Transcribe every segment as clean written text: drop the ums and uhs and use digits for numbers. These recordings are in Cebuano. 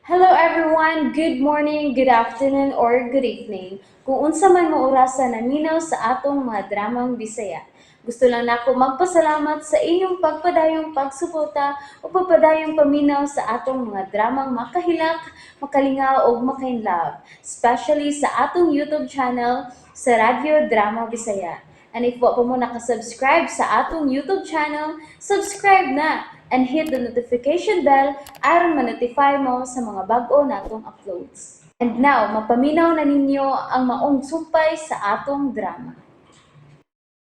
Hello everyone! Good morning, good afternoon, or good evening. Kung unsa man mo orasa naminaw sa atong mga dramang Bisaya. Gusto lang nako magpasalamat sa inyong pagpadayong pagsuporta o pagpadayong paminaw sa atong mga dramang makahilak, makalingaw ug makainlove, especially sa atong YouTube channel sa Radyo Drama Bisaya. And if wa pa mo nakasubscribe sa atong YouTube channel, subscribe na and hit the notification bell aron ma-notify mo sa mga bag-o natong uploads. And now, mapaminaw na ninyo ang maong sumpay sa atong drama.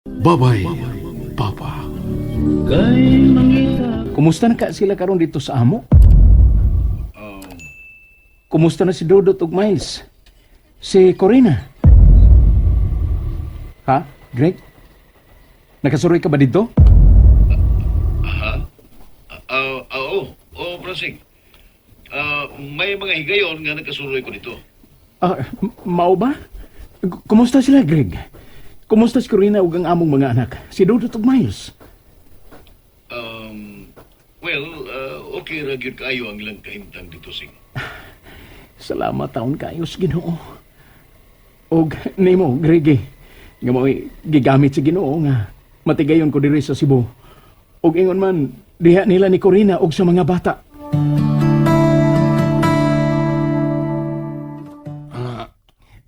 Babay, Papa. Kumusta na ka sila karon dito sa amo? Kumusta na si Dodot ug Miles? Si Corina? Ha? Greg? Nakasuroy ka ba dito? Ah, oo, oo, Francine. May mga higayon nga nagkasuroy ko dito. Ah, mao ba? Kumusta sila, Greg? Kumusta si Corina ug ang among mga anak? Si Dodot ug Miles? Um, well, okay ra gyud kaayo ang ilang kahimtang dito, Sing. Salamat taon kayo sa Ginoo. Og nimo, Greg, eh, nga mao'y gigamit sa Ginoo nga matigayon ko diri sa Cebu. Og ingon man diha nila ni Corina og sa mga bata.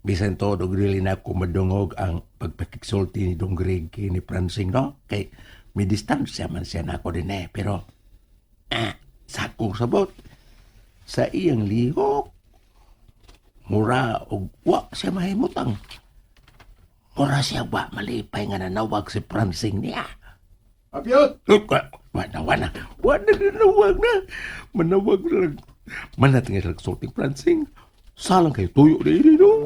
Bisan to, og dili na ako madungog ang pagpakigsulti ni Dong Greg kay ni Francine, no? Kay may distansya man siya na ako din eh. Pero, sa akong sabot, sa iyang lihok, mura og wa siya mahimutang. Mura siya wa malipay nga nanawag si Francine niya. Apyot! Wa na, wa na. Wa na, nanawag na. Manawag na lang. Manating nga sila sulting Francine. Salang kayo tuyo na ini, no?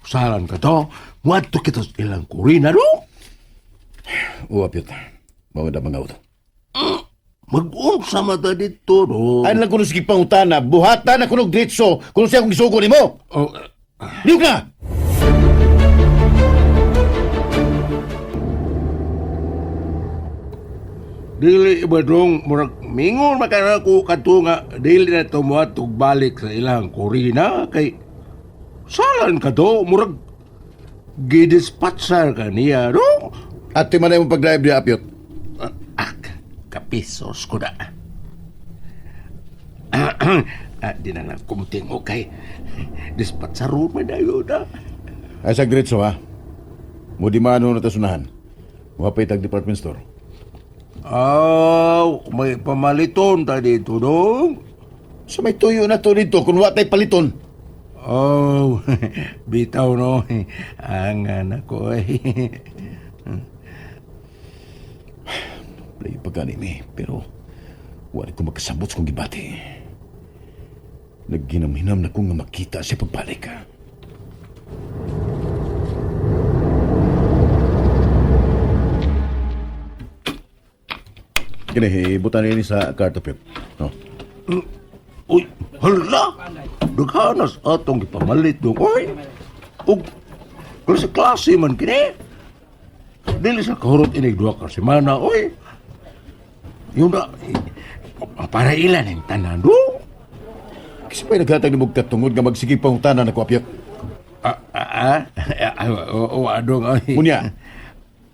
Salang ka to. Muadto kita sa ilang kurina, no? Oo, Apyot. Mawala mga auto. Mag-unsa man ta dito, no? Ay lang kuno sige pangutana, buhatan na kuno diretso, kuno siya akong gisugo nimo. Oh, Liyog na! Dili ba dong murag mingon makana ko kadto nga dili na to moadtog balik sa ilang kurina kay salan ka to murag gidispatsar ka niya, no? Ate man imong pag-drive diya, Apyot. Ah, kapisos ko na. Di na lang kumting okay. Dispatsaro man na yun, ah. Ay sa diretso ha. Mudi man na ta sunahan. Wa pay tag department store. Aw, may pamaliton ta dito, dong. Sa may tuyo na to dito kung wa tay paliton. Oh, bitaw no. Ang anak ko ay. Layo pa gani mi, pero wa ko makasabot sa kong gibati. Nagginam-hinam na ko nga makita siya pagbalik. Ha. Kini, ibutan ni sa karto, Pip. No. Uy, hala! Daghanas atong ipamalit dong, oy. Ug, klase klase man kini. Dili sa kahurot inig duha ka semana, oy. Yun na, para ilan ang tanan, do? Kasi pa'y naghatag ni mong katungod nga magsige pangutana na ko, Apyot. Ah, ah, ah, ah, oo, adong, oy. Munya,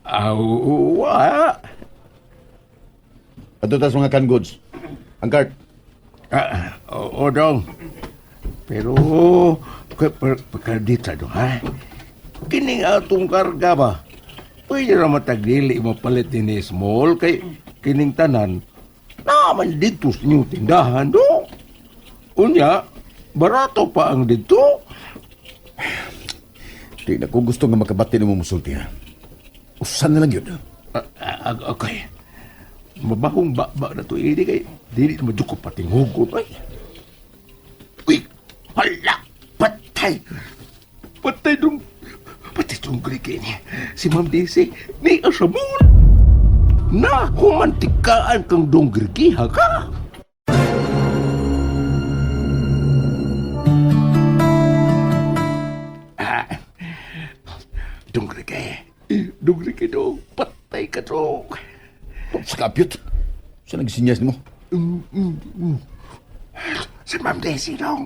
Ah, wa. ato tas mga canned goods. Ang cart. Ah, oo, dong. Pero, pagkadita dong, ha? Kining atong karga ba? Pwede ra matagdili mo palit ni small kay kining tanan naman dito sa inyong tindahan, do. Unya, barato pa ang dito. Di na ko gusto nga makabati nimo musulti, ha. Usan na lang yun. Ah, ah, okay. Mabahong baba na to, ini kay dili na madyo ko pating hugot, ay. Uy, hala, patay. Patay dong, patay dong Greek ini. Si Ma'am Daisy, ni asamon. Na, kumantikaan kang dong Greek, ha ka? Ah, dong Greek, eh. Dong Greek, dong. Patay ka, dong. Sa kapyot. Sa nagsinyas nimo? Si Ma'am Daisy dong.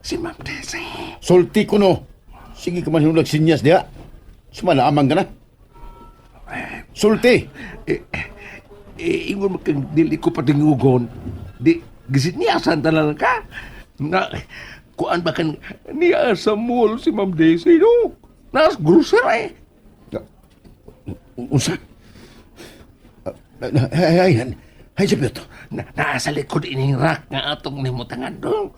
Si Ma'am Daisy. Sulti ko no. Sige ka man hinulag sinyas diha. Sumala amang ka na. Sulti. Eh, eh, ingon mo kang dili ko patingugon. Di, gisit niya saan lang ka. Na, kuan ba kan niya sa mall si Ma'am Daisy no? Nas grocery. Unsa? Hay, hay, hay, hay, sa Piotr. Na, nasa likod ining rack nga atong nimutangan dong.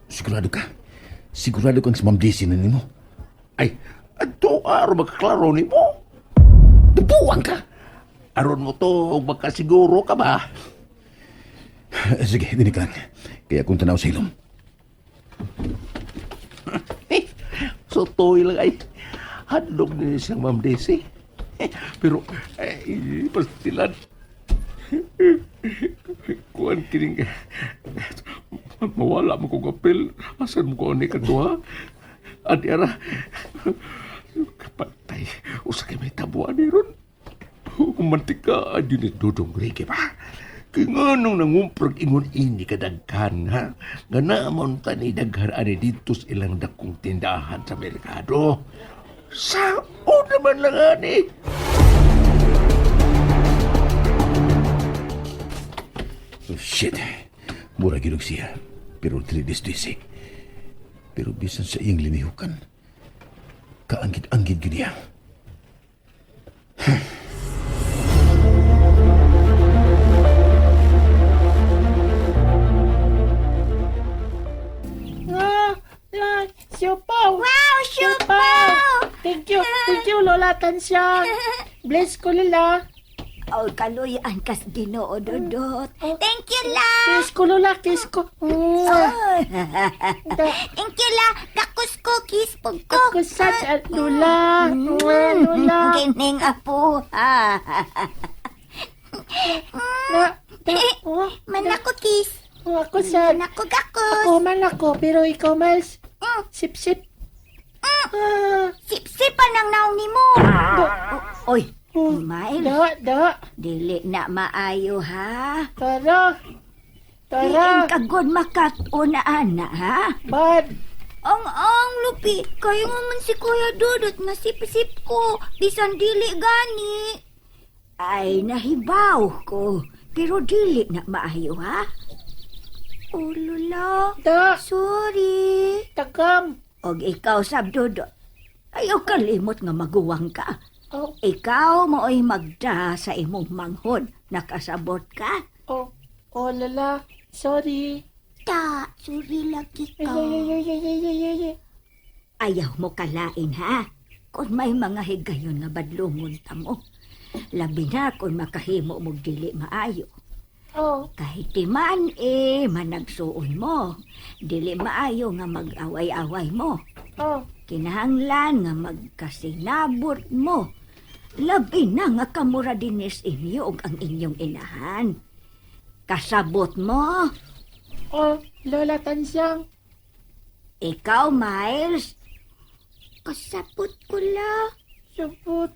Sigurado ka? Sigurado kang si Ma'am Daisy na nimo? Ay, adto aron makaklaro nimo. Dubuan ka. Aron mo to, makasiguro ka ba? Sige, dinig lang. Kaya kung tanaw sa ilong. Eh, so toy lang ay hadlok ni siyang Ma'am Daisy. Eh, pero ay pastilan. Kuan kining mawala mo kong apel. Asan mo ko ani kadua? Adi ara. Kapatay. Usa kay may tabuan ni ron. Kumantika adyo ni Dudong Rike ba? Kay nganong nangumprag ingon ini kadaghan ha? Nga naamon ta ni daghan ani dito sa ilang dakong tindahan sa merkado. Sao naman lang ani? Oh, shit. Mura ginog siya. Pero 3 days. Pero bisan sa iyang linihukan, kaanggid-anggid gyud niya. Ah, ah, siopaw. Wow, siopaw! Thank you, Lola Tansyang. Bless ko, Lola. Oh, kaluyan kas Ginoo Dodot. Thank you, la. Kiss ko, Lola. Kiss ko. Mwah. Thank you, la. Kakus ko, kiss po ko. Ako sa Lola. Mwah, Lola. Gining apo. Na, da, oh, Manako kiss. oh, ako sa... Manako gakos. Ako man ako, pero ikaw, Miles. Sip, sip. Ah, Sipsipan ang naong nimo. da, Oy, oh, Miles. da, da. Dili na maayo ha. Tara. Diin Tara. ka good makat-una ana ha. Bad. Ang lupi, kayo nga man si Kuya Dudut nga sip-sip ko, bisan dili gani. Ay, nahibaw ko, pero dili na maayo ha. Oh, Lola, Da. sorry. Tagam. Og ikaw, sab Dudut, ayaw kalimot nga maguwang ka. Oh, Ikaw mo'y magda sa imong manghod, nakasabot ka. oh, oh, Lola. Sorry. Ta, sorry lagi Ay, ay, ay, ay, ay, ay, ay, ay, ay. Ayaw mo kalain ha. Kung may mga higayon nga badlungon ta mo. Labi na kung makahimo mo dili maayo. Oh, Kahit ti man eh, managsuon mo. Dili maayo nga mag-away-away mo. oh. Kinahanglan nga magkasinabot mo. Labi na nga kamura dinis inyo ug ang inyong inahan. Kasabot mo. Oh, Lola Tansyang. Ikaw, Miles. Kasabot ko la. Sabot.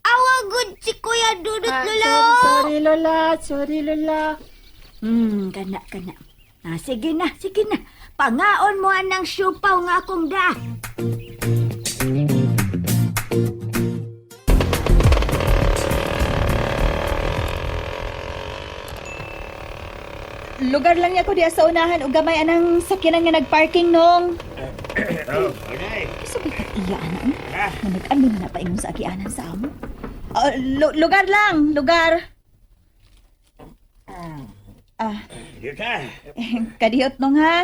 Awa good si Kuya Dudut Ah, Lola. sorry, sorry, Lola. Sorry, Lola. Kana, kana. Ah, sige na, sige na. Pangaon mo anang siupaw nga akong da. Lugar lang niya ko diya sa unahan ug gamay anang sakyanan nga nagparking nong. Isabay kag iya ana. Nga nag-ano na napaingon sa agianan sa amo. Ah, lugar lang, lugar. Ah. Kadiyot nong ha.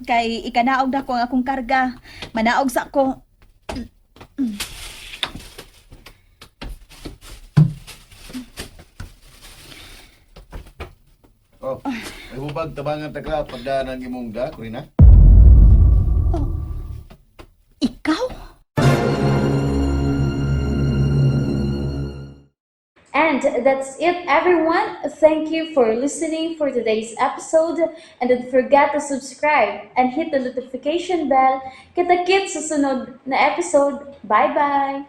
Kay ikanaog na ko ang akong karga. Manaog sa ko. Oh, may hubag tabangan ta ka pagdaan ang imong da, Corina. Ikaw? And that's it, everyone. Thank you for listening for today's episode. And don't forget to subscribe and hit the notification bell. Kita-kits sa sunod na episode. Bye-bye!